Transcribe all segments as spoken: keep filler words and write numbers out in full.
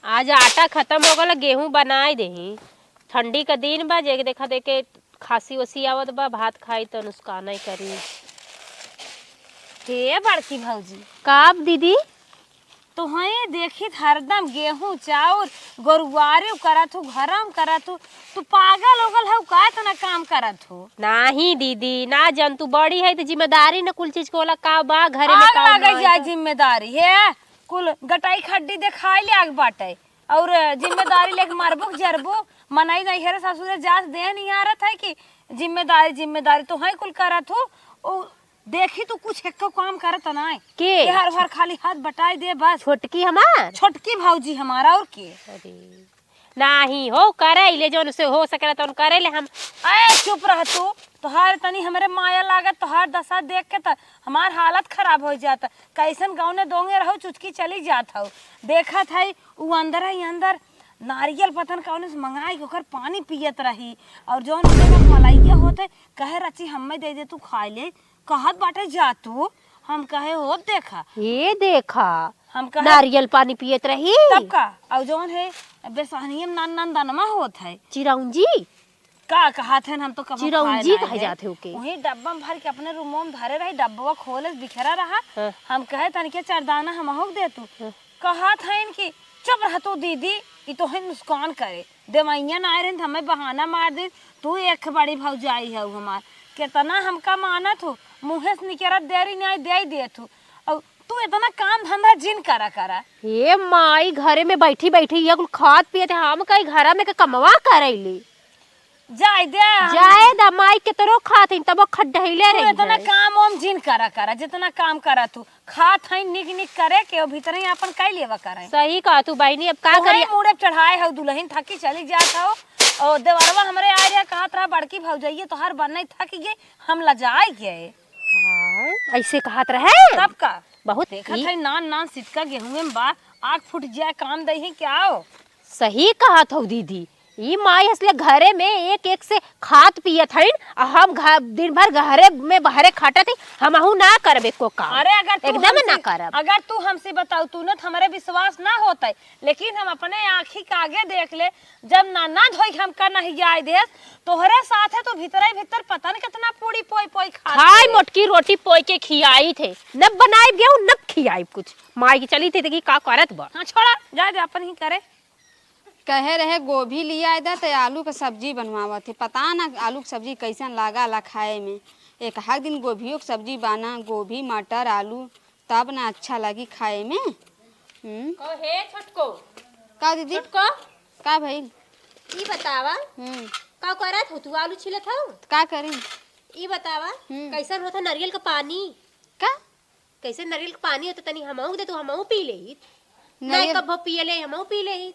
आज आटा खतम हो गल, गेहूं बनाए देही। ठंडी का दिन बा, जे देखा देखे खांसी ओसी आवत बा, भात खाई त नुकसान ही करी। हे बड़की भौजी। का दीदी? तोहई देखित हरदम गेहूं चाउर गोरुआरे करत हू, घरम करत हू। तू पागल हो गल हऊ का, इतना काम करत हू? नाही दीदी, ना जन तू बड़ी है त जिम्मेदारी न कुल चीज के होला का बा घरे में आग काम लागे ना जाए होई त। जिम्मेदारी हे। कुल गटाई खड्डी देखाई ले आग बाटे। और जिम्मेदारी लेके मरबू के जरबू। मनई नैहरे ससुरे जात देह निहारत है कि जिम्मेदारी, जिम्मेदारी तोहई कुल करत हू। उ देखी तू कुछ एक्को काम करत नाई। के? एहर ओहर खाली हाथ बटाई दे बस। छोटकी हमार? छोटकी भौजी हमार, और के? अरे, नाही हो, करे ले, जौन से हो सकेला तौन करे ले हम। ए, चुप रह तू। तोहार तनी हमरे माया लागत, तोहार दशा देख के त हमार हालत खराब हो जात। कैसन गौने दोंगे रहू, चुचकी चली जात हऊ। देखत है उ अंदर है, अंदर नारियल पतन कौने से मंगाई के ओकर पानी पियत रही। और जौन ओकर मलैया होत है, कहे रची हमें दे दे तू खाए ले। कहत बाटे जा तू, हम कहे हो देखा। ये देखा, हम कहे नारियल पानी पियत रही। तब का, और जौन है बेसहनियम नान नान दनमा होत है। चिरौंजी? का कहत हन, हम तो कबो चिरौंजी खाए ना कहे है। जात है ओके। वही डब्बा में भर के अपने रूमो में धरे रही, डब्बा खोले बिखरा रहा। हाँ। हम कहे तनिके चरदाना हमहू के दे तू। हाँ। कहत हन कि चुप रह तू दीदी, ई तोहे नुकसान करे। देवैया ना आए रहिन त हमें बहाना मार दे, तू एक बड़ी भौजाई हऊ हमार, केतना हमका मानत हो, मुँहे से निकरत देरी नहीं दे देत हो, और तू इतना काम धंधा जिन करा करा। हे माई, घरे में बैठी बैठी ये कुल खात पियत है, हम कई घरा में के कमवा करैली। जाए दे, हम जाए दा माई, केतरो खात हईन, तबो खड्डहिले तू रही इतना है। काम वाम जिन करा करा, जितना काम करा तू। खात हईन निक निक करे के, ओ भीतरे ही आपन कई लेवा करे। सही कहा तू बहिनी, अब का तोहरे करिया? मूड़े पे चढ़ाए हऊ दुलहिन, थकी चली जात हऊ। ओ देवरवा हमरे आए रहे, कहत रहा, "बड़की भौजइये तोहार बनई थक गए, हम लजाए गए।" हाँ, ऐसे कहत रहे? तब का? बहुत देखत ई है, नान नान सिटका गेहूं में बा, आग फूट जाए, काम दही क्या हो? सही कहत हऊ दीदी, ई माई असले घरे में एक एक से खात पियत हईन, आ हम घ-, दिन भर घरे में बहरे खटत हई, हमहू ना करबे को काम। अरे अगर तू एकदम हमसे, ना करब। अगर तू हमसे बताऊ, तू न त हमरे विश्वास ना होत है, लेकिन हम अपने आँखी के आगे देख ले, जब ननद होई हमका नहीं जाए देस, तोहरे साथे तो भीतरे भीतर पता न कितना पूड़ी पोई पोई खात खाई रहे। मोटकी रोटी पोई के खियाई थे, न बनाई गेहूं, न खियाई कुछ। माई की चली थे, देखी का करत बा। हाँ, छोड़ा, जाए दे, अपन ही करे। कहे रहे गोभी लिया दा, त आलू के सब्जी बनवावत है। पता ना आलू के सब्जी कैसन लागा ला खाए में। एक हक दिन गोभियो के सब्जी बाना, गोभी, मटर, आलू, तब ना अच्छा लगी खाए में। हम्म। कहो, हे छोटको। का दीदी? छोटको। का भइल? ई बतावा, हम्म। का करत हो तू? आलू छीलत हो? त का करी? ई बतावा, हम्म। कैसन होत है नारियल का पानी? का? कैसे नारियल का पानी होत, तनी हमहू के दे, तू हमहू पी लेइत। नहीं नारियल कभो पिए ले, हमहू पी लेइत।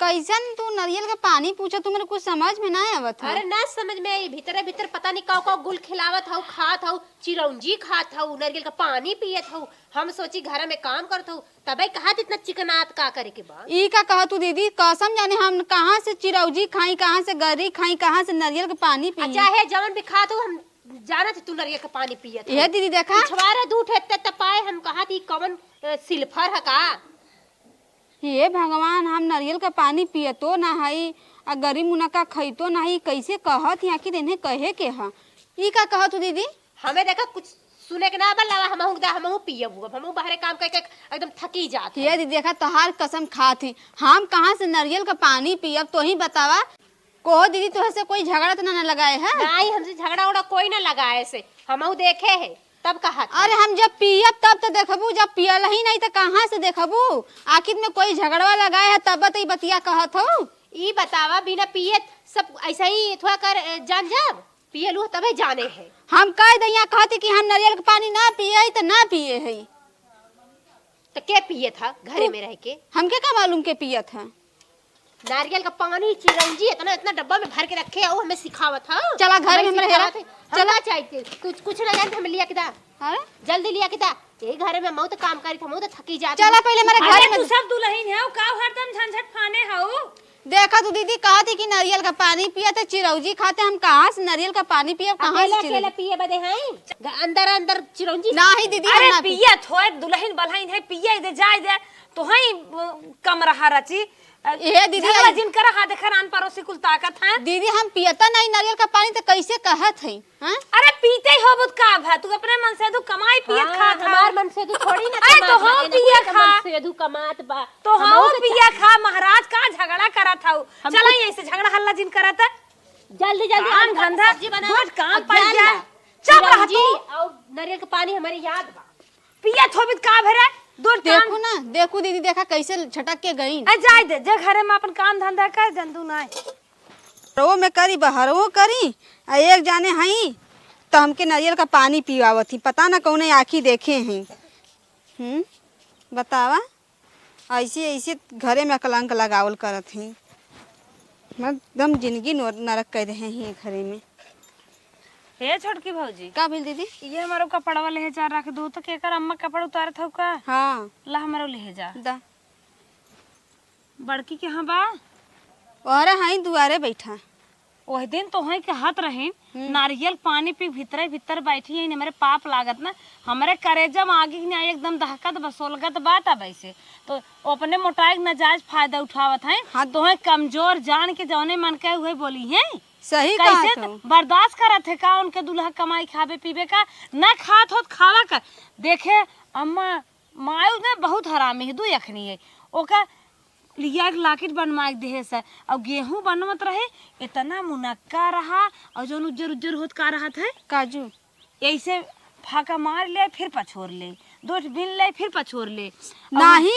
कैसन तू नरियल के पानी पूछत, तू मेरे कुछ समझ में ना आवत है। अरे ना समझ में आई, भीतरे भीतर पता नहीं काउ काउ गुल खिलावत हऊ, खात हऊ, चिरौंजी खात हऊ, नरियल के पानी पियत हऊ। हम सोची घर में काम करत हऊ, तबे कहत इतना चिकनात का करे के बा? ई का कहत तू दीदी, कसम जाने हम कहाँ से चिरौंजी खाई, कहाँ से गरी खाई, कहाँ से नरियल के पानी पी। अच्छा है, जवन भी खात हऊ हम जानत ही तू नरियल के पानी पियत हऊ। ये दीदी देखा। पिछवारे दू ठे त-, तपाए हम कहत ही कवन, ए, सिल्फर ह का? हे भगवान, हम नरियल का पानी पियतो ना हई, आ गरी मुनक्का खइतो ना हई, कैसे कहत ही? आखिर इन्हें कहे के ह? ई का कहत हो दीदी? हमें देखा कुछ सुने के ना बा, लावा हमहू के दा, हमहू पियब, अब हमहू बाहरे काम करके एकदम थकी जात हे है। दीदी देखा, तोहार कसम खात ही, हम कहाँ से नरियल का पानी पियब, तो ही बतावा। कहो दीदी, तोहसे कोई झगड़ा तो ना, ना लगाए है? नहीं, हमसे झगड़ा उगड़ा कोई ना लगाए से, हमहू देखे है। तब कहा था। अरे हम जब पियब तब तो देखबू, जब पियल ही नहीं तो कहाँ से देखबू? आखिर में कोई झगड़वा लगाए है तब तो ई बतिया कहत हो। ई बतावा बिना पियत सब ऐसा ही थोड़ा कर, ए, जान जाब? पियलू तबे जाने है। हम कह दे यहाँ कहती कि हम नारियल के पानी ना पिए तो ना पिए है। तो के पिए था घरे तू। में रह के? हमके का मालूम के पियत है? नारियल का पानी, चिरौंजी इतना, इतना डब्बा में भर के रखे, वो हमें सिखावत ह। चला घर में हमें हमरे हेरा। सिखावत है। हम चला। ना चाहिए। कुछ, कुछ ना जानते, हमें लिया के दा। हाँ? जल्दी लिया के दा। यही घर में मऊ तो काम करी था, मऊ तो थकी जाती चला हूँ। पहले हमारे अरे घर में। तू सब दुलहिन है, का हरदम झंझट फाने हऊ? देखा तू दीदी कहती कि नारियल का पानी पियत है, चिरौंजी खाते, हम कहाँ से नारियल का पानी पियब, कहाँ से अकेले, चिरौंजी? अकेले पिए बदे हैं? ग-, अंदर, अंदर चिरौंजी नहीं खाते। दीदी, हम अरे ना पी- पियत होए, दुलहिन बलहिन है, पिए दे, जाए दे। तोहई, अ, कम रहा रची। अ, ए दीदी, झगड़ा हम जिन करा, हाँ, देखा, रान पड़ोसी कुल ताकत है। दीदी, हम पियता नहीं नारियल का पानी, तो कैसे कहत है, हाँ? अरे, पीते ही होबुत का भा, तू अपने मन से तू कमाई पियत हाँ, खात हमार हऊ। मन से तू थोड़ी ना अरे, कमात तो बा, हम एने पिया के खा। मन से तू कमात बा। तो हम हम तो पिया खा, महाराज का झगड़ा करत हऊ। हम चला तो यहीं से झगड़ा हल्ला जिन करत है। जल्दी, जल्दी काम आलू काट के धंधा, सब्जी बना। बहुत काम अब पड़ जान गया। ला। चुप रह चिरौंजी तू। और नारियल के पानी हमारे याद बा। पियत होबित का भरे, दूर देखू काम। ना, देखू दीदी, देखा कैसे झटक के गई। ए, जाए दे, जे घरे में अपन काम धंधा कर, जंदू ना। घरवो में करी, बहरवो करी, आ एक जाने हई, तो हमके नारियल का पानी पियावत ही, पता ना कौने आँखी देखे हैं। हम्म, बतावा, ऐसे, ऐसे घरे में कलंक लगावल करत ही। एकदम जिंदगी नोर-, नरक कर रहे हैं घरे में। हे छोटकी भौजी। का भेल दीदी? ये हमारो कपड़वा लेहे जा रख दो, तो केकर अम्मा कपड़ा उतारत हऊ का? हाँ। ला हमरो लेहे जा। दा। बड़की कहाँ बा? अरे हई दुआरे बैठा। ओह दिन तोहई कहत रहिन, हम्म। नारियल पानी पी भीतरे भीतर बैठी है, हमरे पाप लागत ना, हमरे करेजा में आगी के न्याय एकदम दहकत बा, सोलगत बा तब ऐसे। तो अपने मोटाई के नाजायज फायदा उठावत हैं, हाँ। तोहई कमजोर जान के जौने मन कहे उहे बोली हैं। सही कैसे कहत हो। बर्दाश्त करत है का उनके दूल्हा कमाई खाबे पीबे का? ना खात होत खावा कर। देखे अम्मा, मायू ने बहुत हरामी है, दू अखनी है। ओका लिया के लाकिट बनवा के देहे से, और गेहूं बनवत रहे, इतना मुनक्का रहा, और जौन उज्जर उज्जर होत का रहत है? काजू। ऐसे फाका मार ले, फिर पछोर ले, दो ठो बीन ले, फिर पछोर ले। और नाही।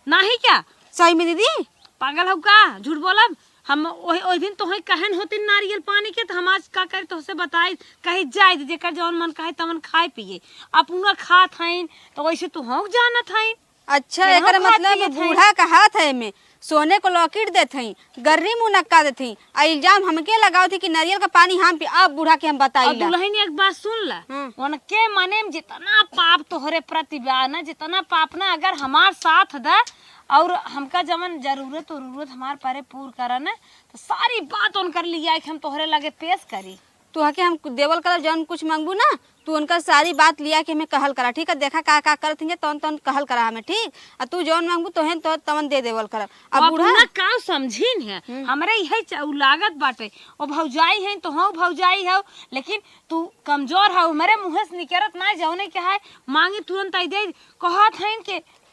नाही क्या? सही में दीदी? पागल हऊ का? झूठ बोलब? हम ओह, ओह दिन तोहे कहन होतिन नारियल पानी के, तो हम आज का करी तोहसे बताई, कही जाए दे, जेकर जौन मन कहे तवन खाए पिए। अब उनका खात हईन, तो वैसे तोहू जानत हईन। अच्छा, केहू एकर खात मतलब पियत हईन। बूढ़ा कहत है एमे, सोने को लॉकेट देत हई, गर्री मुनक्का देत हई, आ इल्जाम हमके लगावत हई कि नारियल का पानी हम पी, अब बूढ़ा के हम और बताई ला। दुल्हन एक बात सुन ला, हाँ। उनके मने में जितना पाप तोहरे प्रति बा ना, जितना पाप ना, अगर हमार साथ दा और हमका जवन जरूरत उरूरत हमार परे पूर करा ना, तो सारी बात उनकर लिया के हम तोहरे लगे पेश करी। तोहके हम देवल करब, जौन कुछ मांगबू ना, तू उनकर सारी बात लिया के हमें कहल करा, ठीक है? देखा का का करत हिंगे, तौन तौन कहल करा हमें, ठीक? आ तू जौन मांगबू तोहें तो तवन दे देवल करब। अब अब बूढ़ा ना का समझिन है, हम्म। हमरे इहे च-, उ लागत बाटे, ओ भौजाई है, तोहू भौजाई हऊ, लेकिन तू कमजोर हऊ, हमरे मुँहे से निकरत ना, जौने के है मांगी तुरंत आई दे, कहत हईन के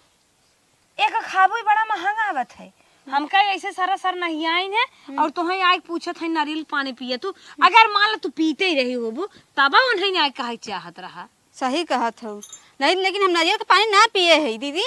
एक खाबू ही बड़ा महंगा आवत है। हमका ऐसे सरासर नहीं आइन है हम्म। और तोहें आइके पूछत है नारियल पानी पिए तू। अगर मान ला तू पीते ही रही होबू, तब उन्हें आइके कहे चाहत रहा। सही कहत हऊ। नहीं, लेकिन हम नारियल के पानी ना पिए है दीदी।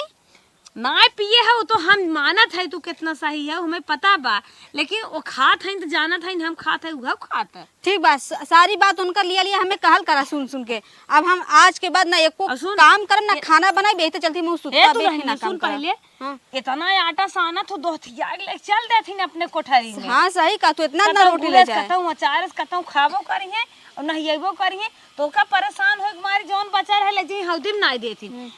ना पिए है, वो तो हम मानत है तू कितना सही है, हमें पता बा, लेकिन वो खात है तो जानत है, हम खात है, उहउ खात है। ठीक बा, स-, सारी बात उनकर लिया लिया हमें कहल करा सुन सुन के। अब हम आज के बाद ना एको और सुन, काम करब, ना ए-, खाना बनाई, बेहतर चलती मुँह ए सुत्ता बैठ के दुल्हनिया, ना काम सुन करब। पहले, हाँ। इतना आटा सानत हो, दोहतिया के लेके चल देथिन अपने कोठरी में। हाँ, सही कहा, तू इतना ना कतहु रोटी ले गुड़े से, जाए। कतहु अचार से, कतहु खाबो करिहे और नहियबो करिहे, तो का परेशान होए के मारी जौन बचा रहे, ले जाई हौदी में नाई देथिन। हम्म।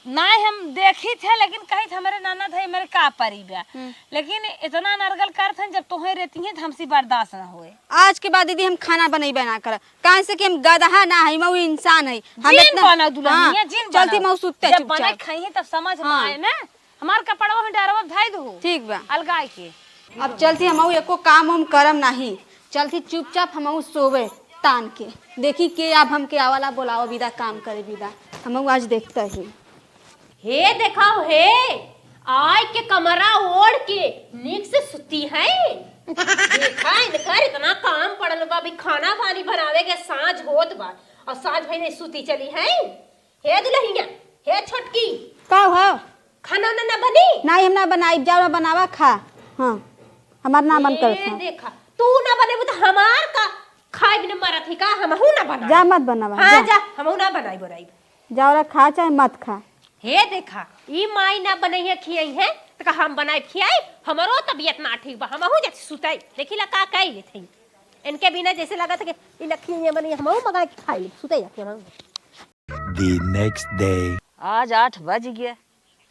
नाई हम देखी थे, लेकिन कही थे, "हमरे ननद है, हमरे का परी बा?" हम्म। लेकिन इतना नरगल करत हन, जब तोहे रहती हैं, तो हमसे बर्दाश्त ना होए। आज के बाद दीदी, हम खाना बनइबे ना करब, काहे से कि हम गदहा ना हई, मऊ इंसान हई। हम जिन इतना बना दुल्हनिया, हाँ, जिन चलती बना। मऊ सुत्ते जब चुपचाप। बनाई खाई है, तब समझ में हाँ। आए ना। हमार कपड़वा हम डरवा धई दू। ठीक बा। अलगाई के। अब चलती हमहू एको काम हम करम नाही। चलती चुपचाप हमहू सोवे तान के। देखी के अब हमके आवाला बोलावा बिदा काम करे बिदा। हमहू आज देखता ही। हे देखाओ हे, आय के कमरा ओढ़ के नीक से सुती है। देखा इनकर इतना काम पड़ल बा, अभी खाना पानी बनावे के साँझ होत बा और साँझ भई नहीं सुती चली है। हे दुल्हनिया, हे छोटकी। का हो? खाना उना ना बनी? नाही, हम ना बनाई, जाओ ना बनावा, खा। हाँ, हमार ना मन ए, करत है। देखा, तू ना बनेबू तो हमार का खाए बिना मरत ही का? हमहू ना बनाई। जा मत बनावा, हाँ, जा। जा, हमहू ना बनाई बनाई। जाओ रे, खा चाहे मत खा। हे देखा, ई माई ना बनइहे खियाई है, तो का हम बनाई खियाई? हमरो तबियत ना ठीक बा, हमहू जाती सुताई। देखी ला का कई लेत हई। इनके बिना जैसे लगत है कि ई ना खियाई बनी, हमहू मंगा के खाई ले, सुताई जाके हमहू। The next day। आज आठ बज गया,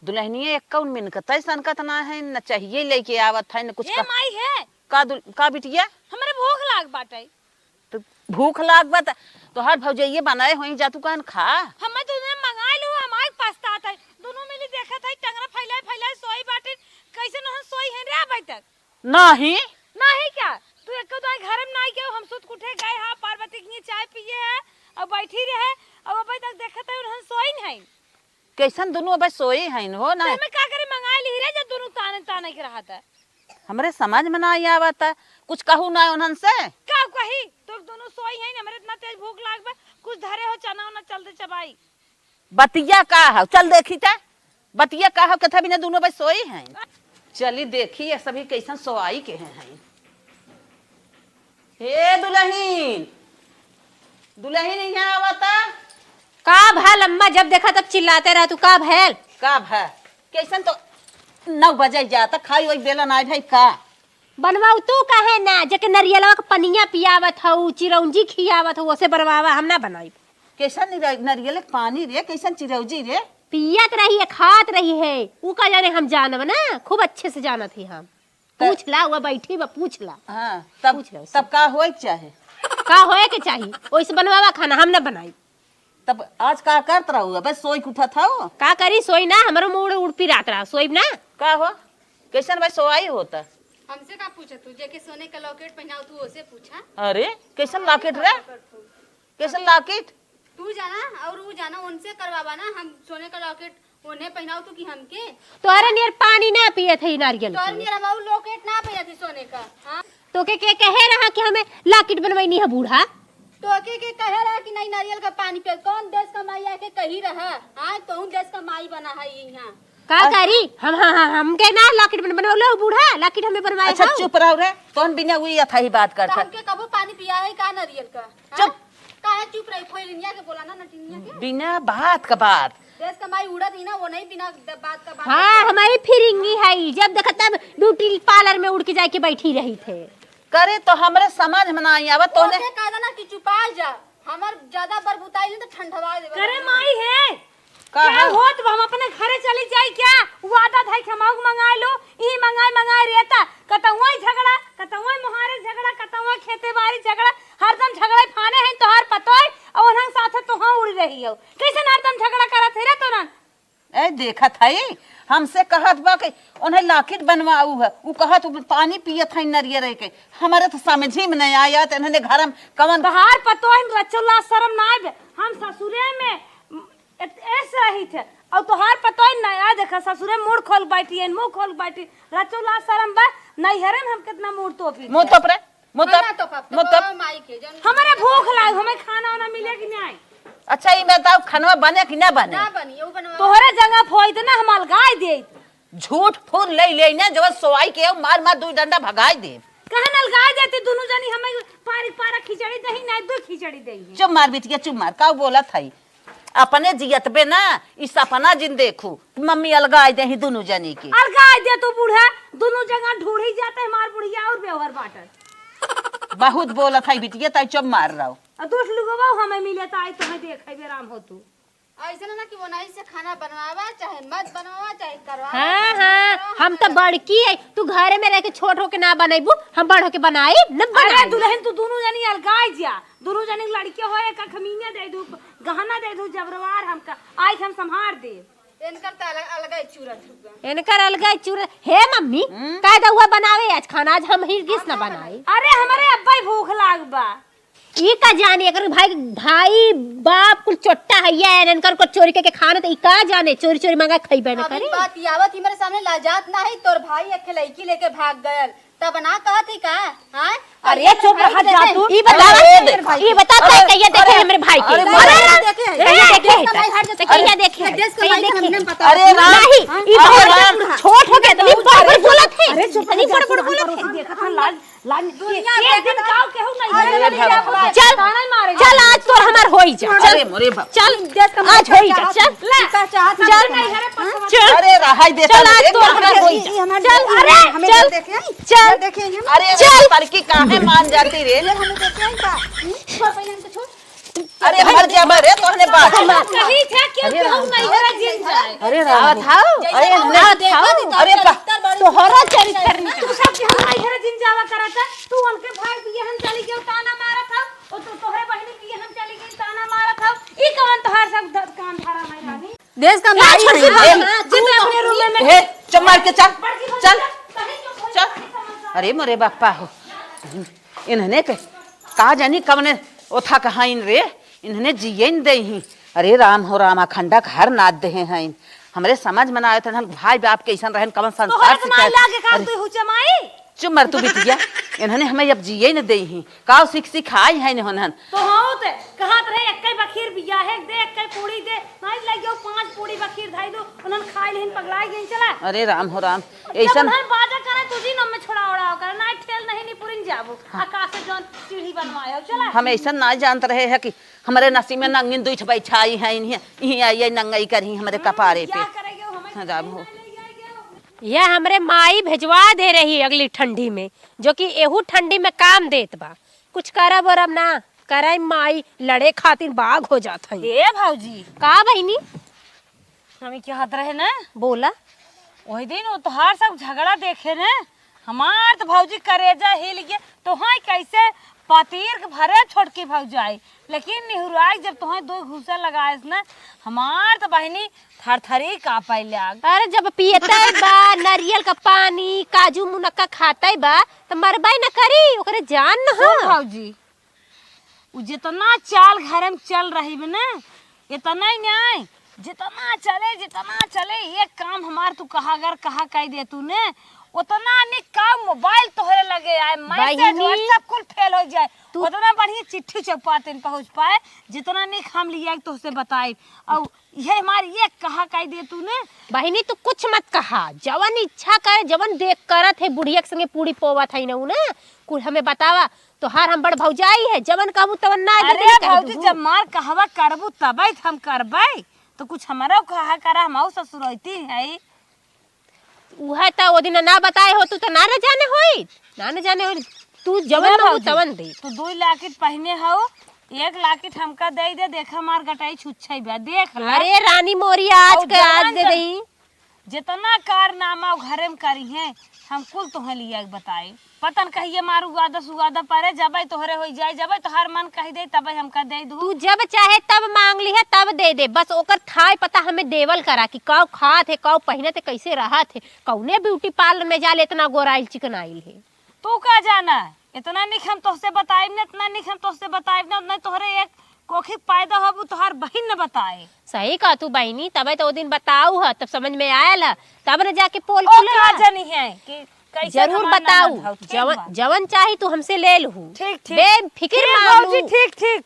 दुल्हनिया एक कौन मिनकत है, सनकत ना है, न चाहिए लेके आवत है, न कुछ ए का, माई है। का दुल-, का बिटिया? हमरे भूख लाग बाटे। तो भूख लाग बा त तोहार भौजइये बनाए होई, जा तू कहन खा। हमें तो उन्हें मंगाए लो, हमारे पछतात है, दोनों मिली देखत है, टंगरा फैलाए पहिले सोई बाटिन, कैसे नहन सोई हैं रे अबै तक? नाही। नाही क्या? तू एको दाई घर में नाही गयो, हम सुत के उठे गए हा, पार्वती के हियाँ चाय पिए है, अउ बैठी रहे, अउ अबै तक देखत है उन्हन सोई नहीं। कैसन दुनू अबै सोई हैं हो ना? तो मैं का करी, मंगाई लिही रे, जब दुनू ताने ताने के रहत है। हमरे समझ में नाही आवत है, कुछ कहू ना उन्हन से। का कही? तो दुनू सोई हैं, हमरे इतना तेज भूख लाग बा, कुछ धरे हो चना उना चल दे चबाई। बतिया का हौ? चल देखी त। बतिया का हौ? कथा बिना दुनो बस सोई हैं। चली देखी ये सभी कैसन सोआई के हैं। हे दुलहिन, दुलहिन इहाँ आवा त। का भल अम्मा, जब देखा तब चिल्लाते रह तू, का भल? का भल? कैसन तो नौ बजे जाता, खाई ओई बेला नाई भाई का? बनवाऊ तू काहे ना, जेके नरियलवा के पनिया पियावत हऊ, चिरौंजी खियावत हऊ, ओसे बनवावा, हम ना बनाई। कैसन निर-, नरियल के पानी रे, कैसन चिरौंजी रे? पियत रही है, खात रही है, ऊ का जाने हम जानब ना, खूब अच्छे से जानत ही हम। त- पूछ ला, वो बैठी बा, पूछ ला। हाँ, तब, पूछ ला उससे। तब का होए के चाहे? का होए के चाही? ओइसे बनवावा खाना, हम ना बनाई। तब आज का करत रहू? अबे सोई के उठत हऊ? का करी, सोई ना, हमरो मूड़ उड़ पिरात रहा, सोई ना। का हो? कैसन भाई सोआई होता? हमसे का पूछत तू, जेके सोने का लॉकेट पहनाऊ तू ओसे पूछा। अरे, कैसन लॉकेट रे? कैसन लॉकेट? तू जाना और ऊ जाना, उनसे करवावा ना, हम सोने का लॉकेट उन्हें पहनाऊ तू कि हमके? तोहरे नियर पानी ना पियत है नारियल तोहरे के। नियर हम ऊ लॉकेट ना पहनत ही सोने का, हाँ? तोके के कहे रहा कि हमें लॉकेट बनवैनी है बूढ़ा? तोके के कहे रहा कि नहीं नारियल का पानी पिए? कौन देश का माई आके कही रहा? हाँ, तोहू देश का माई बना है यहाँ। का और करी? हम, हाँ, हाँ, हमके ना लॉकेट बन-, बनवले हो बूढ़ा, लॉकेट हमें बनवाए अच्छा, हो। चुप रहो रे, तोहन बिना उई अथाही बात करत तो है। हमके कबो पानी पिया है का नारियल का? हाँ? चुप। काहे चुप रही? खोइलिनिया के बोला ना, नटिनिया के। बिना बात का बात। देश का माई उड़त ही ना, वो नहीं बिना द-, बात का बात हाँ, करती। हमारी फिरिंगी है, जब देखा तब ब्यूटी पार्लर में उड़ के जाके बैठी रही थे। करे तो हमरे समझ में ना आई आवत, तोहने ओके कह देना कि चुपाई जा, हमर ज्यादा बरबुताई नहीं तो ठंडवा देबे। करे माई है, का क्या है? होत बा, हम अपने घरे चली जाई क्या? वो आदत है कि हम आऊ मंगाए लो, ई मंगाए, मंगाए रहता, कतौआ झगड़ा, कतौआ मोहारे झगड़ा, कतौआ खेते बारी झगड़ा, हरदम झगड़ा फाने हैं तोहार पतोय, और उन्हन साथे तोहा उड़ रही हो। कैसे हरदम झगड़ा करत है रे तोरन? ए, देखत हई, हमसे कहत बा कि उन्हें लाकिट बनवाऊ है, उ कहत उ पानी पियत है नरियर के। हमारे तो समझी में नहीं आया, तो इन्होंने घर में कवन तोहार पतोहिन रचो लाज शरम ना आवे। हम ससुरे में एत-, ऐसे रही थे, और तोहार पतोहिन नया देखा, ससुरे मुड़ खोल बैठी है, मुंह खोल बैठी, रचो लाज शरम बा, नैहरे में हम कितना मुड़ तोपी मुंह थे। तोप रे। मुतब, हम ना तो खाब, तो मुतब। बाबा माई के, जौन हमारे भूख लाग, हमें खाना वाना मिले कि नहीं? अच्छा, ई बताओ, खनवा बने कि ना बने? ना बनी, ऊ बनवा। तोहरे जगह फोई तो ना, हम अलगाई देत। झूठ फूल ले ले ना, जो सोआई के मार मार दू डंडा भगाई दे। कहन अलगाई देती, दुनू जनी हमें पारी पारा खिचड़ी दही, नहीं दू खिचड़ी दही। चुप मार बिटिया, चुप मार, का बोलत है? अपने जियतबे ना, ई सपना जिन देखू, मम्मी अलगाई देही दुनू जनी के। अलगाई दे तू बूढ़ा, दुनू जगह ढूढ़ी जाते हमार बुढ़िया और बेवहर बाटत। बहुत बोलत है बिटिया, ताई चुप मार रहो। आ दोस्त लुगवा हमें मिले त आई तोहे देखे बेराम हो तू। ऐसे ना कि वो नहीं से खाना बनवावा, चाहे मत बनवावा, चाहे करवावा, हाँ, चाहे मत हाँ, करवावा, हम तो बड़की है, तू घरे में रह के छोट होके ना बनैबू, हम बड़ होके बनाई, न अरे बनाई। दुल्हन तू दुनू जनी अलगाई जा, दुनू जनी लड़के हो, एक अखमीनिया दे दू, गहना दे दू, जबरवार हमका, आज हम संभार देब। इनकर त अलग, अलगे चूरा चुगा। इनकर अलगे चूरा। हे मम्मी, हम्म? काहे दउआ बनावे आज खाना? आज हम ही किस ना बनाई। अरे, हमरे अब्बा ही भूख लाग बा। ई का जाने, एकर भाई, भाई, बाप कुल चोट्टा है, ये इनकर को चोरी करके खाना, तो ई का जाने, चोरी, चोरी मंगा खइबे न अभी करे। बात यावत ही मेरे सामने लाजात ना है, तोर भाई एक लड़की लेके भाग गयल। तब ना कहत ही का? हाँ? अरे, चुप रहा जा तू। ई बता, अरे, ई बता, अरे, तै कहिया देखे अरे, हमरे भाई के? अरे, अरे, अरे, देखे हैं। कहिया देखे? देश का माई हट जा, तै कहिया देखे? देश का माई हट जा। हमने पता अरे, नहीं। राम। नहीं, ई अरे, बहुत राम। छोट हो गया, इतनी बड़ बड़ बोलत है। अरे, चुप रहा जा तू, बड़ बड़ बोलत है। देखत हन लाज, लाज, दुनिया एक दिन देखत गाँव केहू नहीं अरे, है। भगवान। चल, ताना मारे। चल, आज तोर हमार होई जा। चल, अरे, मोरे बाप। चल, देश का आज होई जा, चल। ले, का चाहत चल, है? नहीं, अरे, पछवा चल। अरे, रहाई दे, चल, आज तोर हमार होई जा। चल, अरे, हमें चल। देखे हैं? चल। ये देखे हैं? अरे, चल। लड़की काहे मान जाती रे? ये हमें देखे हैं का? हम्म? छोड़ पहले हमको छोड़। अरे, मर जाबे रे, तोहने बात। कही थे, क्यों अरे कहूँ राम। नहीं घर जिन जाए? अरे राम। आवत हाउ? जैसे अरे हम ना देखो, थाउ। तो अरे बा-, चरित्र बड़ी तोहरा चरित्र नहीं। तू सब के हम नहीं घर जिन जावा करत है, तू उनके भाई बियाहन चली गयो, ताना मारत हौ, और तू तोहरे बहिनी बियाहन चली गई, ताना मारत हौ। ई कौन तोहार सब ध-, काम धरा है रानी? देश का ए, माई छोड़ है। दे। हाँ, तू अपने रूम में। हे, मार के चल, चल, चल। अरे मोरे बापा हो, इन्हने के का जानी कवने ओथा कहाइन रे, इन्हने जियन देही। अरे राम हो राम, अखंडा के हर नाद देहे हैं। हमरे समझ में ना आए थे, भाई बाप कैसन रहन, कवन संस्कार तोहरे के नाई सिखाए। लागे का अरे। तू हुचा माई? चुप मर तू बिटिया, इन्हने हमें अब जिए न देही। का सीख सिखाई है इन्होंने? तो हाँ ते, कहत रहे एक्के बखीर बिया है, दे एक्के पूड़ी दे, नाई लग गयो पांच पूड़ी बखीर धाई दो, उन्हन खाई लेहिन पगलाई गई चला। अरे राम हो राम, जब ऐसन उन्हन बाजा करे तुझी नम में छोड़ा उड़ाव करे, नाई ठेल नहीं नी पुरिन जाबो, हाँ। आकाश से जौन सीढ़ी बनवाए हो, चला। हम ऐसन ना जानत रहे है कि हमरे नसीब में नंगिन दुइठ बैठाई है, इन्हें, इहीं आई, आई नंगई करही हमरे हम्म, कपारे पे। क्या करेगे वो हमें हाँ, जाब हो। नहीं ले जाएगे वो। यह हमरे माई भेजवा दे रही अगली ठंडी में, जो कि एहू ठंडी में काम देत बा। कुछ करब ओरब ना, करे माई लड़े खातिर बाघ हो जात है। ए भौजी। का बहिनी? हमें क्या हाथ रहे ना? बोला। वही दिन वो तोहार सब झगड़ा देखे ने, हमार तो भौजी करेजा हिल गया। तोहाई कैसे पतीर के भरे छोटकी भौजाई, लेकिन निहुराई जब तोहाई दो घूसा लगाएस ना, हमार तो बहिनी थरथरी कापे लाग। अरे जब पियते बा नारियल का पानी, काजू मुनक्का खाते बा, त मरबे न करी, ओकरे जान न हो। सुन भौजी, उ जितना चाल घर में चल रही बा ना, इतना ही नहीं, जितना चले, जितना चले, ये काम हमार तू कहा अगर कहा कह दे तू ने, उतना निक का मोबाइल तोहरे लगे आए, मैसेज, बहिनी, WhatsApp कुल फेल हो जाए, तू उतना बढ़िया चिट्ठी चौपाते न पहुँच पाए, जितना निक हम लिया तोहसे बताई। और ये हमार ये कहा कह दे तू ने। बहिनी, तू कुछ मत कहा, जवन इच्छा करे, जवन देख करत है, बुढ़िया के संगे पूड़ी पोवत है ना, उ ना, कुल हमें बतावा। तोहार हम बड़ भौजाई है, जवन कहबू तवन ना दे अरे देबे कह भौजी, दूँ। जब मार कहवा करबू तबे त हम करबे, तो कुछ हमरो कहा करा, हम ससुरैती है। उहे त ओ दिन ना बताए हो तू त ना न जाने होई, ना न जाने होई। तू जवन सुना कहबू भौजी, तवन दे। तू दुई लाकिट पहिने हो, एक लाकिट हमका दे दे, देखा मार गटाई छुच्छई बा, देख ले। अरे रानी मोरी, आज और के आज जवन दे जन-, दई। जितना कारनामा उ घरे में करी हैं, हम कुल तोहे लिया के बताए। पता न कहिए मार उगादा सुगादा परे, जबे तोहरे होई जाए, जबे तोहार मन कही दे, तबे हमका दे दू। तू जब चाहे तब मांग ली है, तब दे दे। बस ओकर थाई पता हमें देवल करा कि काऊ खात है, काऊ पहिनत है, कैसे रहत है, कौने ब्यूटी पार्लर में जाले इतना गोराइल चिकनाइल है। तू का जाना, इतना निक हम तोहसे बताइब ना, इतना निक हम तोहसे बताइब ना, उतना तोहरे एक कोखी पैदा होबू, तोहार बहिन न बताए। सही कहा तू बहिनी, तबे तो वो दिन बताऊ ह, तब समझ में आयल ह, तब न जाके पोल ओ खुले का ह। जानी है कि कैसे जरूर हमार बताऊ, ननद हौ, ठीक जवन, बा। जवन चाही तू हमसे ले लहू। ठीक, ठीक। बेफिकिर ठीक, मांग भौजी, लू। ठीक, ठीक।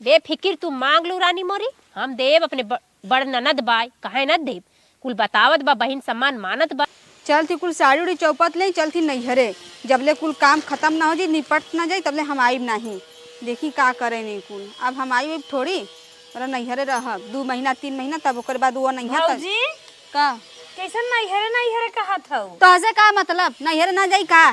बेफिकिर तू मांग लू रानी मोरी, हम देब अपने ब-, बड़ ननद बाय, काहे न देब? कुल बतावत बा, बहिन सम्मान मानत बा। चलती कुल साड़ी उड़ी चौपत ले, चलती नैहरे। जबले कुल काम खतम ना हो जाई, निपट ना जाई, तबले हम आइब नाही। देखी का करे नहीं कुल। अब हम आइब थोड़ी, और नैहरे रहब दू महीना, तीन महीना, तब ओकर बाद वो नैहर त-, भौजी, का? कैसन नैहरे, नैहरे कहत हऊ? तोहसे का मतलब? नैहरे ना जाई का?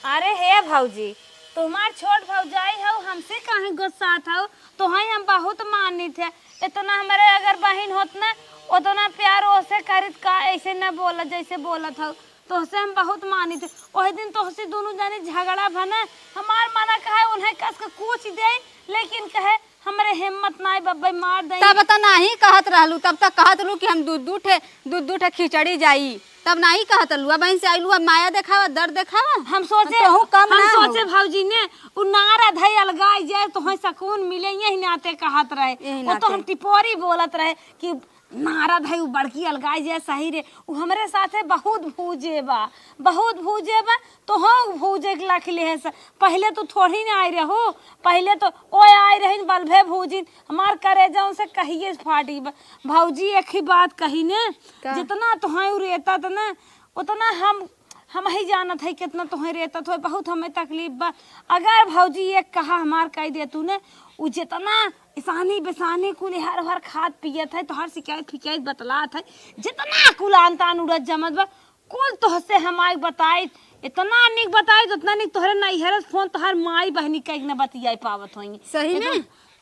अरे हे भौजी, तू हमार छोट भौजाई हऊ, हमसे काहे गुस्सात हऊ? तोहई हम बहुत मानित है। इतना हमरे अगर बहिन होत ना, उतना प्यार ओसे करित का, ऐसे न बोलत जैसे बोलत हऊ। तोहसे हम बहुत मानित है। ओही दिन तोहसे दुनू जने झगड़ा भा ना, हमार मना कहे उन्हें कस के कूच दे, लेकिन कहे हमरे हिम्मत नाई बब्बे मार दई। तब त नाही कहत रहलू, तब त कहत रहलू कि हम दू दू ठे, दू दू ठे खिचड़ी जाई। तब नाही कहत रहलू, अब इनसे आइलू, अब माया देखावा, दर्द देखावा। हम सोचे, तोहू कम हम ना हो। सोचे भौजी ने, उ नारद है अलगाई जाए, तोहे सकून मिले, यही नाते कहत रहे। यही वो तो नाते। हम टिपोरी बोलत रहे कि नारद है, उ बड़की अलगाई जाए, सही रे। उ हमरे साथे बहुत भूजे बा, बहुत भूजे बा। तोहूँ भूजे के लाखी लेहे स। पहिले तो थोड़ी ना आए रहो, पहिले तो ओए आए रहिन बल्भे भूजिन, हमार करेजा उनसे कहिए फाटी बा। भौजी एक ही बात कही ने, का? जितना तोहई उ रेतत ना, उतना हम, हम ही जानत है कितना तोहई रेतत होए, बहुत हमें तकलीफ बा। अगर भौजी एक कहा हमार कह दे तू ने, उ जितना इसानी बिसानी कुल हर हर खात पियत है, तोहर शिकायत फिकायत बतलात है, जितना कुल आन तान उड़त जमत बा, कुल तोहसे हम आइ बताइत, इतना निक बताइत, उतना निक तोहरे नैहरे से फोन तोहर माई बहिनी कइके न बतियाइ पावत होइहें। सही में? इतना,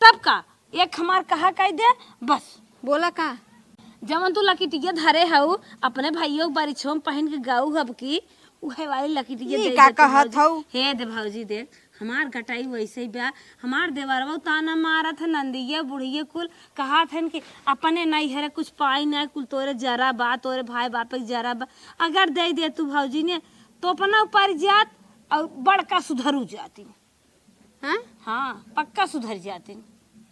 तब का? एक हमार कहा कहि दे, बस। बोला का? जवन तू लकिटिया धरे हऊ, अपने भइयो के बरिछो में पहिन के गऊ हब की, उहे वाली लकिटिया ई दे का दे तू कहत भौजी। हऊ? हे दे भौजी दे, हमार गटाई वैसे ही बा। हमार देवरवा ताना मारत है, नंदिये बुढ़िये कुल कहत हन कि अपने नैहरे कुछ पाई ना, कुल तोरे जरा बा, तोरे भाई बाप के जरा बा। अगर दे दे तू भौजी ने, तो अपना ऊपर जात और बड़का सुधरू जाती। हाँ? हाँ, पक्का सुधर जाती।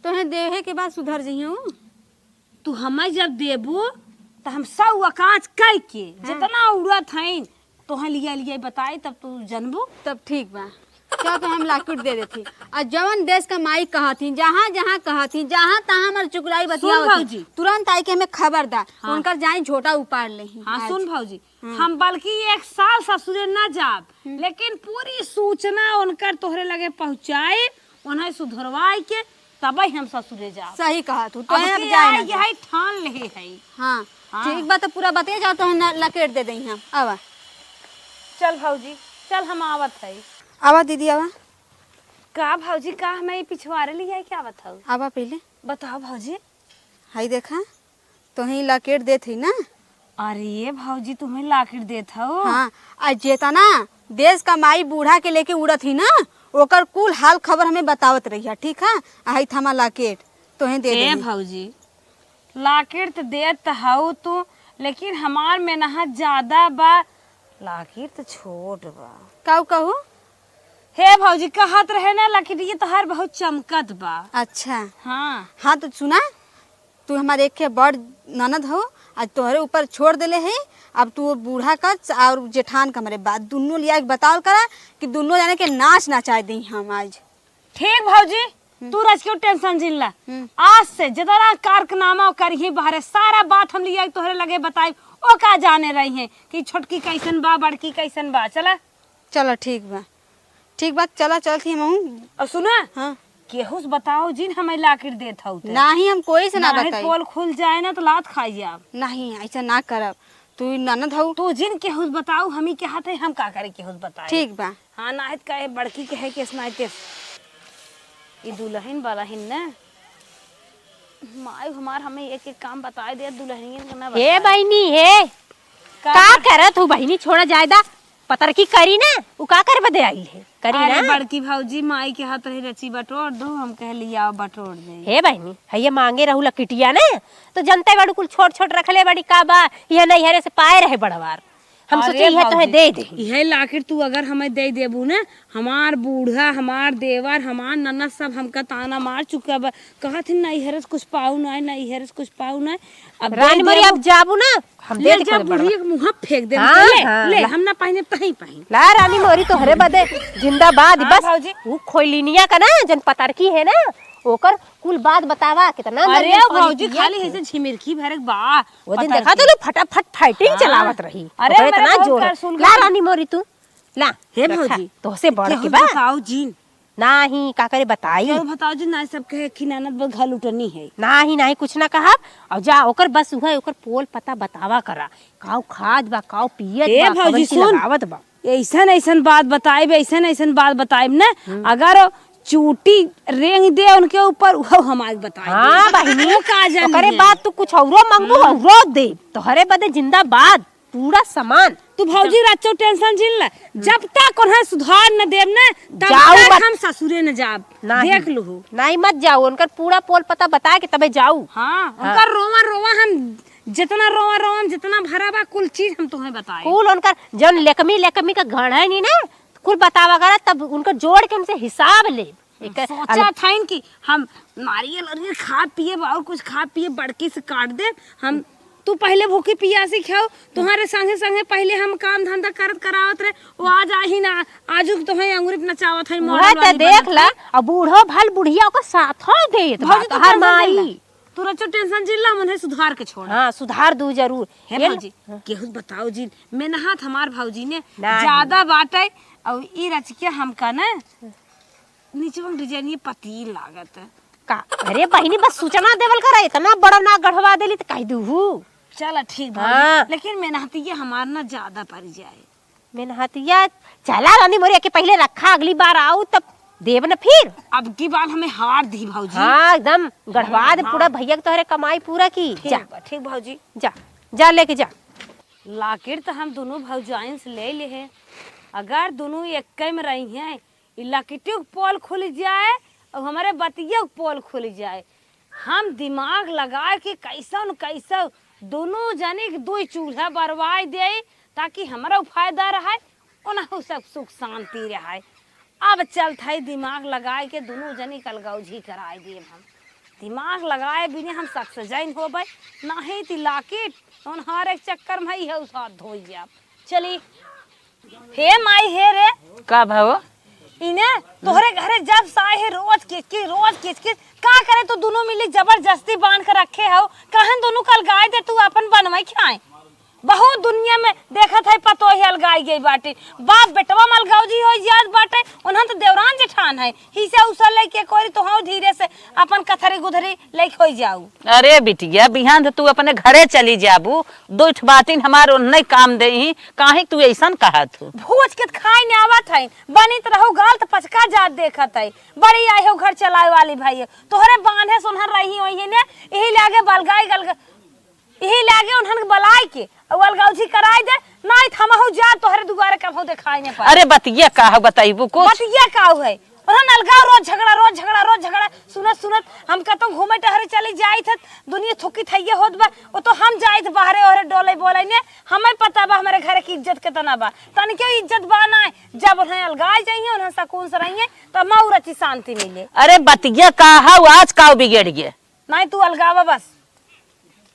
तोहे देहे के बाद सुधर जइहूँ। तू हमें जब देबू, त हम सब वकाच कइ के, हाँ। जितना उड़त हईन, तोहे लिया लिया बताई, तब तू जनबू। तब ठीक बा, चल तो हम लाकिट दे देती। और जवन देश का माई कहत ही, जहाँ जहाँ कहत ही, जहाँ तहाँ हमार चुगलाई बतियावत ही, भौजी। तुरंत आई के हमें खबर दा, हाँ। उनकर जाई झोटा उपाड़ ले ही हाँ, आज। सुन भौजी, हम्म। हम बल्कि एक साल ससुरे ना जाब, हम्म। लेकिन पूरी सूचना उनकर तोहरे लगे पहुँचाई, उन्हें सुधरवाई के तबे हम ससुरे जाब। सही कहत हूँ, तो अब अब के जाए ना आई दे। यही ठान ले है। हाँ, हाँ। ठीक बा, तो पूरा बतिया जाओ, तो हम ना लकेट दे दई हम। आवा। चल भौजी, चल हम आवत है। आवा दीदी, आवा। का भौजी, का हमें ई पिछवारे लिया के आवत हऊ? आवा पहिले। बताओ भौजी। हाई देखा, तोहे लाकेट देत ही ना। अरे भौजी, तुम्हें लाकेट देत हऊ? हाँ, आ जेतना देश का माई बूढ़ा के लेके उड़त ही ना, ओकर कुल हाल खबर हमें बतावत रहिया, ठीक है? आ हई थमा लाकेट, तोहे दे ए देही। भौजी, लाकेट त देत हऊ तू, लेकिन हमार मेहनत ज्यादा बा, लाकेट त छोट बा। काऊ कहू? हे भौजी, कहत रहे ना, लाकेट ये तोहार बहुत चमकत बा। अच्छा। हाँ। हाँ, तो सुना, तू हमारे एक के बड़ ननद हो, आज तोहरे ऊपर छोड़ देले है। अब तू बूढ़ा का और जेठान का हमरे बात दुनों लिया के बतावल करा कि दुनों जाने के नाच नचाए दी हम आज। ठीक भौजी, हम्म। तू रच के टेंशन जिन ला। हम्म। आज से जितना कारनामा करिहे बाहरे, सारा बात हम लिया के तोहरे लगे बताई। ओ का जाने रही है कि छोटकी कैसन बा, बड़की कैसन बा। चला। चला, ठीक बा। ठीक बा, चला, चलत ही हमहूँ। और सुना, हाँ। केहू से बताओ जिन हमें लाकिट देत हऊ ते। नाही, हम कोई से ना नाही, बताई। पोल खुल जाए ना तो लात खाई जाब। नहीं, ऐसा ना करब। तू ननद हऊ। तू जिन केहू से बताओ, हम ही के हाथ है, हम का करे केहू से बताए। ठीक बा। हाँ, नाहित कहे बड़की कहे केस नाहित केस। ई दुलहिन वाला हिन ना। माई हमार हमें एक एक काम बताए दे, दुलहिनियन के ना हे बताए। बहिनी, हे। का का बा? करत हऊ बहिनी, छोड़ा जाए दा। पतरकी करी ना, उ का करे बदे आई है? करी अरे ना। बड़की भौजी, माई के हाथ रही रची बटोर दो, हम कहे लिया बटोर दे। हे बहिनी, हइये मांगे रहू लकिटिया ना, तो जनते बाड़ू कुल छोट छोट रखले बाड़ी का बा, यह नैहरे से पाए रहे बड़वार। हम अरे सोचे इहे तोहे भौजी, दे दे। इहे लाकिट तू अगर हमें दे देबू ना, हमार बूढ़ा, हमार देवर, हमार ननद सब हमका ताना मार चुका बा। कहत ही नैहरे से कुछ पाऊ ना, नैहरे से कुछ पाऊ ना। अब दे रानी मोरी, देबू। अब जाबू ना, हम दे ले दे जा, कोई बुढ़िया बड़वा। के मुँह फेंक दे। हाँ, ले, हाँ, ले, ला। हम ना पहिने, तहीं पहिन। ला रानी मोरी, तोहरे बदे जिंदाबाद, हाँ, बस। भौजी। उ खोइलिनिया का ना, जन पतरकी है ना, ओकर कुल बात बतावा, कितना अरे नरियर पानी भौजी, पिए खाली के। ऐसे झिमिरकी भरे के बा, वो दिन पतरकी। देखा तो लोग फटाफट fighting हाँ। चलावत रही। अरे ओकरे मेरे इतना बहुत जोर। कर सुन ला कर। रानी मोरी तू, ला, हे रखा, भौजी, तोहसे बढ़ केहू के बा। बताओ जिन। नाही, का करे बताई? केहू बताओ जिन, ना सब कहे कि ननद बा घर लुटनी है। नाही, नाही, कुछ ना कहब। और जा, ओकर बस उहे, ओकर पोल पता बतावा करा। काऊ खात बा, काऊ पियत ए बा, भौजी, कवन की सुन। लगावत बा। ऐसन, ऐसन बात बताइब, ऐसन, ऐसन बात बताइब ना, हम्म। अगर चूटी रेंग दे उनके ऊपर, वो हम आज बताइब। हाँ, बहिनी, वो का जानी ओकरे है? बाद तू कुछ औरो मंगबू, हम्म। औरो दे। तोहरे बदे जिंदाबाद। पूरा सामान। तू भौजी रचो tension जिन ले। जब तक उन्हें सुधार न देब न, तब जाऊ तक मत। हम ससुरे न जाब। नहीं। देख लूहू। नहीं, मत जाऊ। उनकर पूरा पोल पता बता के तबे जाऊ। हाँ, हाँ। उनकर रोवा रोवा हम जितना रोवा रोवा हम जितना भरा बा, कुल चीज हम तुम्हें बताए। कुल उनकर जौन लेकमी लेकमी का गढ़ है नी ना, कुल बतावा करा, तब उनकर जोड़ के हमसे हिसाब ले। एक सोचा अब थाइन कि हम नारियल अरियल खा पिए, और कुछ खा पिए, बड़की से काट दे। हम, तू पहले भूखी पियासी खाओ, तुम्हारे संगे संगे पहले हम काम धंधा करत करावत रहे, वो आज आही ना, आजू के तोहे अंगुरी पे नचावत है, वह model तो वाली देख बनत ला, है। अब बूढ़ो भल बुढ़िया ओकर साथो देत बा, भौजी, तू तोहार tension माई। जिन ला। तू रचो tension जिन ला, हम उन्हें सुधार के छोड़। हाँ, सुधार दू जरूर। हे ये भौजी, हाँ। केहू बताओ जी, मेहनत हमार भौजी ने नहीं। ज्यादा बाटे, और ई रच के हमका ना, नीचे में design ये पतली लागत है। का? अरे बहिनी, बस सूचना देवल करा, इतना बड़ा ना गढ़वा देली त कह दूहू। चला ठीक भौजी, हाँ। लेकिन मेहनतिया हमार ना ज्यादा पड़ जाए। मेहनतिया, चला रानी मोरी के पहले रखा, अगली बार आऊ तब देब न फिर। अब की बार हमें हार दी भौजी। हाँ, एकदम गढ़वा दे हाँ, पूरा हाँ। भैया के तोहरे कमाई पूरा की। ठीक जा। बा, ठीक भौजी। जा, जा लेके जा। लाकिट तो हम दोनों भौजाइन से ले ले हैं। अगर दोनों एक में रही हैं, ई लकिटियो के पोल खुल जाए और हमरे बतियो के पोल खुल जाए। हम दिमाग लगाए के कैसन कैसन दुनों जनी के दुई चूल्हा बरवाए देई, ताकि हमरो फायदा रहे, उनहु सब सुख शांति रहे। अब चलत है दिमाग लगाए के दुनों जनी के अलगौजी कराए देब हम। दिमाग लगाए बिने हम सक्सेस जैन होबै, नाहीं ती लाकिट ओनहारे के चक्कर में ही है साथ धोई जाब। चली। हे माई, हे रे। का भवा? इने तोहरे घरे जब से आए है, रोज किचकिच, रोज किचकिच। का करे, तू दुनों मिली जबरदस्ती बांध के रखे हौ। कहन दुनों के अलगाए दे, तू अपन बनवाई खाए। बहुत दुनिया में देखत है, पतोह अलगाई गई बाटे, बाप बेटवा में अलगौजी होइ जात बाटे, उन्हन तो देवरान जेठान है, हिसे उसे लेके कोरी तोहौ धीरे से अपन कथरी गुथरी लेके होइ जाऊ। अरे बिटिया, बिहान से तू अपने घरे चली जाबू, दुइ ठो बातिन हमार ओन्है काम देइहीं, काहे तू अइसन कहत हो? भूज के त खाए न आवत है, बनित रहू गाल त पचका जात देखत है। बड़ी आए हो घर चलाए वाली भाई, तोहरे बांधे सोनहर रही होई ने, यही लागे बलगाई गलग-, यही लागे उन्हन के बलाई के, अउ अलगौजी कराई दे, नाहीं त हमहू जा तोहरे दुआरे कबहू देखाई न पाए। अरे बतिया का हो, बताइबू कुछ? बतिया का हो है? ओहन अलगाव, रोज झगड़ा, रोज झगड़ा, रोज झगड़ा। सुनत सुनत हम कतौ घूमे टहरे चली जाइत हत, दुनिया थुकी थइये होत बा, ओ तो हम जाइत बाहरे ओहरे डोले बोले ने, हमें पता बा हमरे घरे की इज्जत केतना बा, तनिके इज्जत बा ना। जब ओहन अलगाए जइहें, ओहन सकून से रहिहें, तो मऊ रची शांति मिले। अरे बतिया का हौ, आज का बिगड़ गए? नाहीं तू अलगावा बस।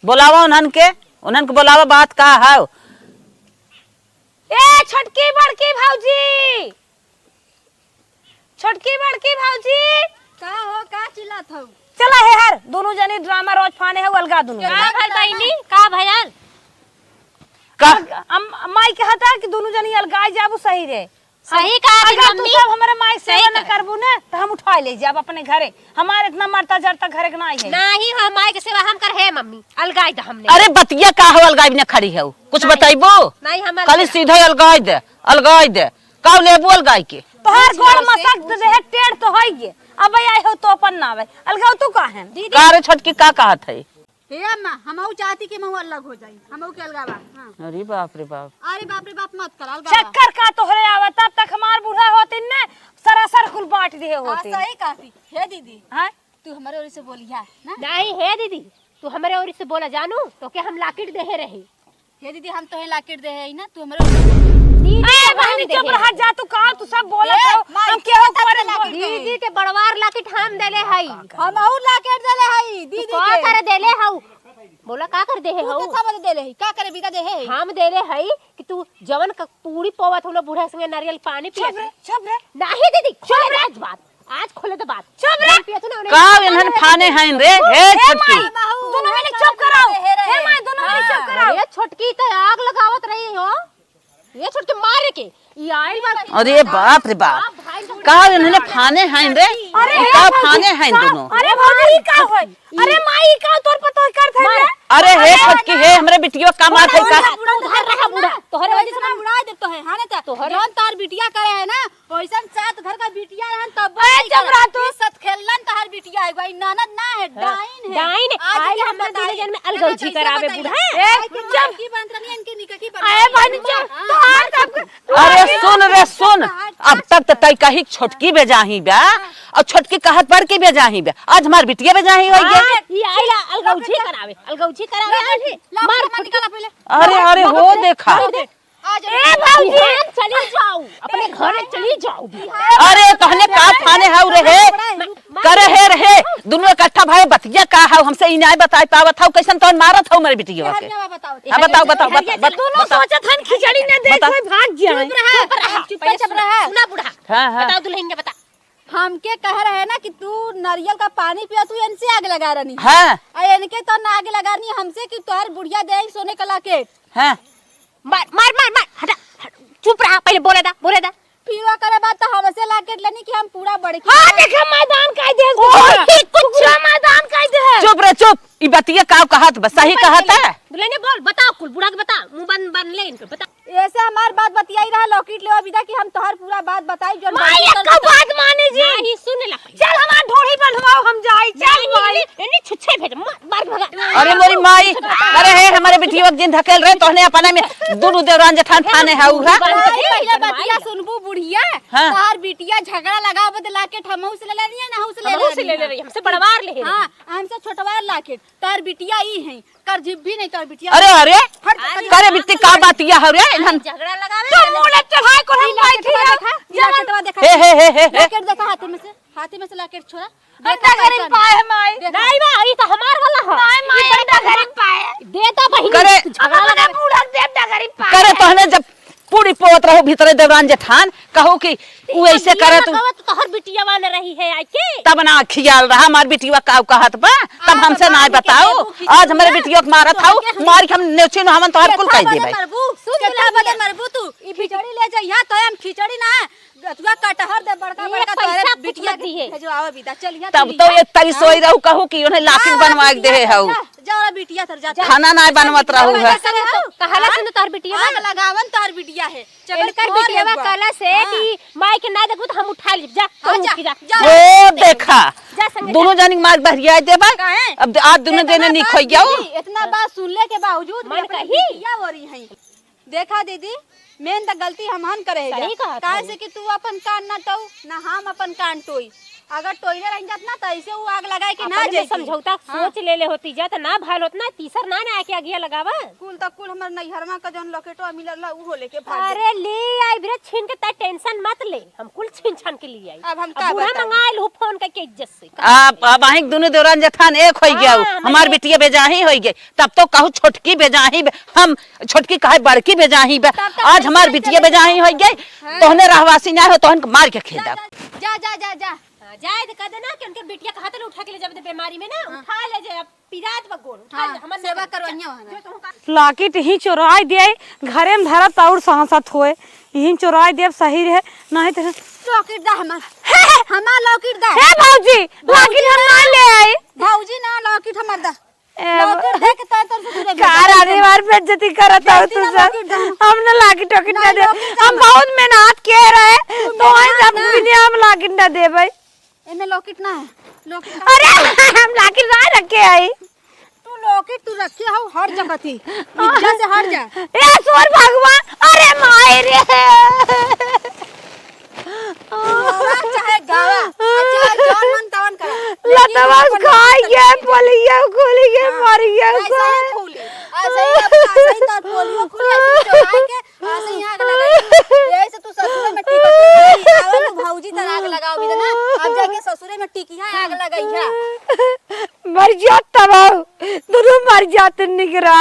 बोलावा उन्हन के, उन्हन के बोलावा, बात का हौ? ए छोटकी बड़की भौजी, छोटकी बड़की भौजी। का हो, का चिल्लात हौ? चला हे हर, दुनू जनी ड्रामा रोज फाने हौ, अलगा दुनू जनी। का भल बहिनी, का भयल? का? अम-, माई कहता कि दुनू जनी अलगाए जाबू सही रे। सही कहा थी अगर तू मम्मी। सब हमरे माई के सेवा सही न कहा। करबू न, त हम उठाए ले जाब अपने घरे। हमार इतना मरता जरता घरे के नाहीं है। नाहीं हो, माई के सेवा हम कर हे मम्मी, अलगाए द हमने। अरे बतिया का हो, अलगाए बिना खड़ी हौ, कुछ नाहीं। बताइबू? नाहीं, हम खाली अलगाए। सीधे अलगाए दे, अलगाए दे। का लेबू अलगाए के? तोहार गोड़ मसक दे, टेढ़ तो है ये। अब आए हो तो अपन ना आवे। अलगाओ तू का है? दीदी। का रे छोटकी, का कहत है? हे अम्मा, हमहू चाहती कि हमहू अलग हो जाई, हमहू के अलगावा। हाँ। अरे बाप रे बाप। अरे बाप रे बाप मत कर, अलगावा। चक्कर का तोहरे आवत, अब तक हमार बूढ़ा होतिन ने, सरासर कुल बांट दिहे हाँ, होतिन। सही कहती। हे दीदी, हाँ? तू हमरे ओरी से बोलिहा, ना? नाहीं, हे दीदी, तू हमरे ओरी से बोला जानू, तोके हम लाकिट देहे रही। हे दीदी, हम तोहे लाकिट देहे हई ना, तू हमरे ओरी से बोल। दीदी ए, के बहिनी, हम चुप देहे रहा, हई। जा तू का, तू सब बोलत ए, हौ, माई, हम केहू के तोरे लाकिट देहे? दीदी के बड़वार लाकिट हम देले हई। हमहू लाकिट देले हई, तू दीदी का के। करे देले हौ? बोला, का कर देहे तू हौ? तो सब देले हई, का करे बिदा देहे हई? हम देले हई कि तू जवन क-, पूरी पवत हौ ना, बूढ़ा संगे नारियल पानी पिया चुप रे, चुप रे। नाहीं दीदी, चुप रे। आज बात, आज खोले तो बात। चुप रे। जवन पिया तू ना, उन्हें का इन्हन फाने हैं रे? हे ए छोटकी। माई, दोनों मिली चुप कराओ। हे माई, दोनों मिली चुप कराओ। अरे छोटकी तो आग लगावत रही हो। ये छोटकी मारे के, ये आइल बा। अरे बाप रे बाप। बाप भाई जो का इन्हन फाने हैं रे? अरे ई का हे भौजी, फाने हैं का? दोनों? अरे भौजी, ई का होय? अरे माई, ई का तोर पतोह करत है रे? अरे हे छोटकी, हे हमरे बिटिया का मार है का? बूढ़ा, बूढ़ा, बूढ़ा, बूढ़ा। तोहरे वजह से हम उड़ा देब तोहे, हाँ ना त? तोहरे जौन तार बिटिया करे है ना, ओइसन सात घर का बिटिया रहन तब ए, नहीं चुप रहा तू। ई सत खेलन तोहर बिटिया है, भाई ननद ना है, हाँ। डाइन है। डाइन है। आज आई के हम हमरे बताई। दुनो जन में अलगौजी देखो, कैसे करावे बताई। बूढ़ा। ए, आज के चुप। माई की बनत रहनी, इनके निके की बनत ए, रहनी। बहनी, चुप। हाँ। तोहार सब अरे सुन रे सुन, अब तक त तई कही छोटकी बेजाही बा, और छोटकी कहत बड़की बेजाही बा, आज हमार बिटिया बेजाही होइ गया। हाँ, ई आइला अलगौजी करावे, अलगौजी करावे, ला, आइला। ला, मार ला, निकाला पहले। अरे, अरे, हो देखा। ए भौजी, चली जाओ, अपने घर चली जाओ। अरे, तहने का फाने हाउ रे हे? करे हे रे हे, दुनो इकट्ठा भाई बतिया का हाउ, हमसे ई नाय बताई पावत हाउ, कैसन तौन मारत हाउ मेरे बिटिया के। हाँ, बताओ, बताओ, बताओ, बताओ। दोनों सोचत हन खिचड़ी ना दे, बता। कोई भाग जाए। चुप रहा, चुप रहा, चुप रहा। सुना बूढ़ा। हाँ, हाँ। बताओ दुल्हन के बता। हमके कह रहे ना कि तू नरियल का पानी पिया, तू इनसे आग लगा रहनी। हाँ। आ इनके तो ना आग लगा रहनी हमसे कि तोहर बुढ़िया दे सोने का लाकेट। हाँ। मार, मार, मार, मार, हटा, हट, चुप रहा, पहले बोले दा, बोले दा। फिर ओकरे बाद तो हमसे लाकेट लेनी कि हम पूरा बड़की हाँ, देखा मैदान काई दे। ओही कुछ मैदान काई दे। चुप रे, चुप। ई बतिया का कहत बा, सही कहत है। दुल्हनिया बोल, बताओ कुल, बूढ़ा के बता, मुंह बंद, बंद ले इनके, बता। ऐसे हमार बात बतियाई रहा, लॉकेट लेवा बिदा कि हम तोहर पूरा बात बताई, जौन माई, बात एक बात मानी जी। नहीं, सुन ला। चल हमार ढोढ़ी बंधवाओ, हम जाई, चल नहीं, भाई। नहीं, नहीं, छुच्छे भेज, मार, मार भगा। अरे मोरी माई, अरे हे हमारे बिटिया के जिन धकेल रहे, तोहने अपने में दुनु देवरान जेठान फाने है उहा। भाई, पहले बतिया सुनबू बुढ़िया, हाँ। तोहार बिटिया झगड़ा लगावे बदे लाकेट हमहू से ले लेनी है, ना हमहू से ले हमहू से लेनी ले है। ले रही, हमसे बड़वार ले है। हाँ, हमसे छोटवार लाकेट। तोहार बिटिया ई है, कर जिब भी नहीं तोहार बिटिया। अरे, अरे, हट, करे बिट्टी, का बात यह हो रे? इन्हन झगड़ा लगावे। तो मुंह ले चढ़ाए को हम ई लाकेटवा बैठी है। देखा, ई लाकेटवा देखा। हे, हे, हे, हे, हे। लाकेट देखा हाथ में से, हाथ में से लाकेट छोड़ा। हम देखा ना करें कैसन। पाए माई। देखा। नहीं माँ, ई तो हमार वाला है। नहीं माई, ई हम ना करें पाए। दे तो बहिनी, करे। झगड़ा अपने लगा। बूढ़ा देव ना करें पाए। करे तो हमें जब पूरी पोत रहो भीतरे देवरान जेठान, कहू कि ऊ ऐसे करे तू। तो तोहर बिटिया वाले रही है आई के। तब ना खियाल रहा हमार बिटिया का कहत बा, तब आ, हमसे तो ना मार के बताओ। देबू खिचड़ी आज हमारे ना। बिटिया के मारत तो हाउ, के हम मार के हम नेउची न हमन तोहर कुल केतना कह बदे देबै। मरबू? सुन केतना ले बदे लिया। मरबू तू? ई खिचड़ी ले जइहा तो हम खिचड़ी ना गतुआ कटहर दे बड़का एक बड़का पैसा तोरे कुछ बिटिया मत दिए। भेजवावे विदा। चलिया तब तू तो लिया। एक तरी हाँ? सोई रहू, कहू कि उन्हें लाकिट हाँ, बनवा के बिटिया दे हऊ। जा, जा, बिटिया तर जा। खाना ना बनवत रहू है। कहला सुन तोहर बिटिया आग बा। लगावन तोहर बिटिया है। चकन इनकर खोर बिटिया है बा बा। कहला से हाँ। कि माई के ना देखू तो हम उठा ली। जा, हाँ, तू जा, उठ के जा। जा। ओ देखा, जा संगे दोनों जा। जानी के मार बहरिया देबा। काहे? अब आज दोनों इतना जने बात निक हो जाओ। दीदी, इतना बात सुनले के बावजूद भी मन अपने कही। बिटिया ओरी हैं। देखा दीदी, मेन त गलती हमहन करे है सही जा। कहत काहे हऊ। से कि तू अपन कान ना टोऊ, ना हम अपन कान टोई। अगर टोइले रह जात ना, त ऐसे ऊ आग लगाए के ना अपन में जैती। समझौता हाँ। सोच ले ले होती जा, त ना भाल होत ना, तीसर ना, ना आके अगिया लगावा। कुल त कुल हमर नैहरवा का जौन लॉकेटवा मिलल रहा, उहो लेके भाग गए। अरे ले आई बिरे छीन के, त टेंशन मत ले, हम कुल छीन छान के ले आई। अब हम अब का बूढ़ा बताई? मंगाइल हूँ फोन करके इज्जत से। अब, अब अहीं के दुनू देवरान जेठान एक होई गया, हाँ, हमार हमारे बिटिया बेजाही होई गई। तब तो कहू छोटकी बेजाही बे, हम छोटकी कहे बड़की बेजाही बे। तब तो आज हमार कैसे बिटिया चले? बेजाही होई गई, हाँ। तोहने रहवासी ना हो, तोहन के मार के खेदब। जा, जा, जा, जा। हाँ, जाए दे, कह देना कि उनके बिटिया कहा तले उठा के ले जाबे दे बीमारी में ना, हाँ। उठा ले जाए, अब पिरात बा गोड़, उठा हाँ, ले, हमन सेवा ना करवाइया वहाँ। जो तुम का लाकिट ही चोराई दे, घरे में धरत और सांसत होए, यही चोराई देब सही रहे, नहीं तो लॉकेट दा हमार। हमार लॉकेट दा। हे भौजी, भौजी लॉकेट हम ना। ना ले आई। भौजी ना, लॉकेट हमार दा। ए, लॉकेट दे के तोर, तोर ससुरे में का दे। रानी मार बेइज्जती करत हो बेइज्जती तू ना सब। लॉकेट दा। हम ना लॉकेट टॉकेट ना ना दे। लॉकेट हम ना। बहुत मेहनत के रहे, तू तो वही मेहनत सब ना। बिना हम लॉकेट ना देबै। एमे लॉकेट ना है। लॉकेट ना अरे, है। हम लॉकेट ना रखे आई। तू लॉकेट तू रखे हो हर जगह थी। इज्जत से हट जा। ए, सोर भगवान, अरे माई रे। तू रोवा चाहे गावा, आ चाहे जौन मन तवन करा। लेकिन लतवा अपन खाई इज्जत के, रखे। बोलिए, खोलिए, हाँ, मारिए, ऐसा ही खोल। फूली। ऐसा ही अब, ऐसा ही तोर पोलियो खुली, ऐसे ही चोराई के, ऐसे ही आग लगाई। यही से तू ससुरे में टिकत नहीं। आवा तू भौजी तर आग लगाओ भी ना। अब जाके ससुरे में टिकिया आग लगाई है। मर जात तबाऊ, दुनू मर जात निगरा।